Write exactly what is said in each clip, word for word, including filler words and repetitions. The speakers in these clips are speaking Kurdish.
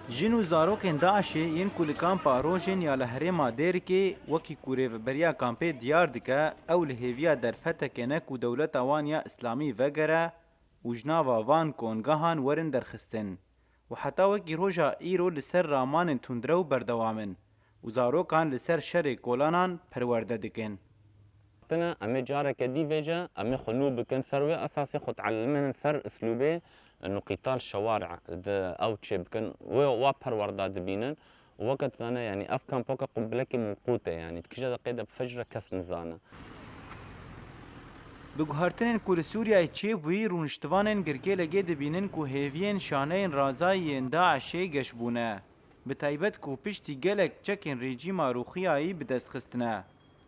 Jin û zarokên DAIŞ'ê yên ku li kampa Rojên ya li herêma Dêrikê, wekî ku rêveberiya kampê diyar dike, ew li hêviya derfeteke ne ku dewleta wan ya Îslamî vegere û ji nava van kongehan werin derxistin. Û heta wekî roja îro li ser ramanên tundrew berdewam in û zarokan li ser şerê kolanan perwerde dikin. Tine, em ê careke dî vêce, em ê xwe nû bikin ser wê esasê, xwe tielimînin ser uslûbê, inu qîtal şeware di ew çê bikin, wê wa perwerda dibînin. Û weke tu zane, yanî ev kamp weke qumbilekê mewqût e, yanî di kîja deqê de bifejre kes nizane. Bi guhertinên ku li Sûriyeyê çêbûyî, rûniştivanên girkêlegê dibînin ku hêviyên şaneyên razayî yên DAIŞ'ê geş bûne. Bi taybet ku piştî gelek çekên rejîma rûxiyayî bi dest xistine.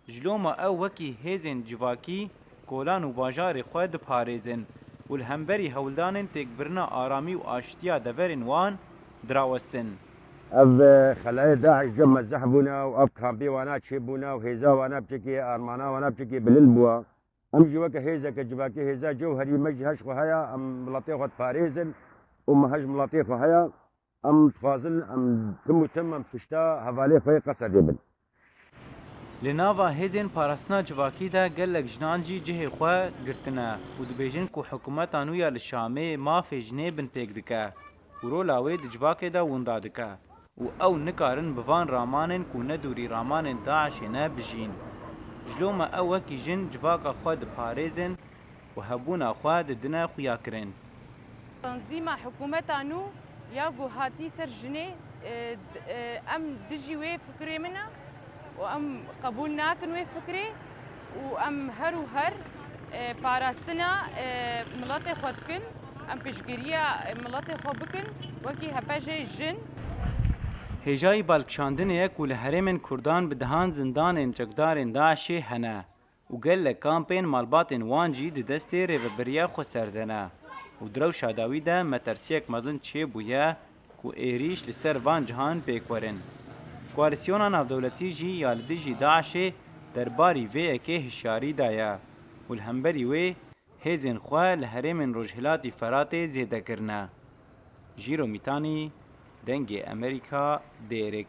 Ji loma ew wekî hêzên civakî kolan û bajarê xwe diparêzin û li hemberî hewldanên têkbirina aramî û aştiya deverên wan dirawestin. Ev xelayê DAIŞ cem me zehf bûne û ev kampê wana çêbûne û hêza wana piçekê, armana wana piçekê bilind bûa. Em jî weke hêzeke civakî, hêza cewherî me jî heş xwe heye, em miletê xwe diparêzin û me heş miletê xwe heye. Em dixwazin em tim û tim em pişta hevalê xwe yê Qesedê bin. Li nava hêzên parastina civakî de gelek jinan jî cihê xwe girtine û dibêjin ku hikûmeta nû ya li Şamê mafê jinê bintêk dike û rola wê di civakê de winda dike û ew nikarin bi van ramanên ku ne dûrî ramanên DAIŞ'ê ne bijîn. Ji loma ew wekî jin civaka xwe diparêzin û hebûna xwe didine xuyakirin. Tanzîma hikûmeta nû ya ku hatî ser jinê, e, d-, e, em dijî wê fikrê min e û em qebûl nakin wê fikrê û em her û her, e, parastina, e, miletê xwe dikin. Em piştgiriya, e, miletê xwe bikin wekî H P J jin. Hêjayî balkişandinê ye ku li herêmên Kurdan bi dehan zindanên çekdarên DAIŞ'ê hene û gelek kampên malbatên wan jî di destê rêveberiya xweser de ne û di rewşa dawî de metirsiyek mezin çêbûye ku êrîş li ser van cihan pêk werin. Koalîsyona navdewletî jî ya li dijî DAIŞ'ê derbarî vê yekê hişyarî daye û li hemberî wê hêzên xwe li herêmên Rojhilatî Feratê zêde kirine. Jîro Mîtanî, Dengê Amerîka, Dêrik.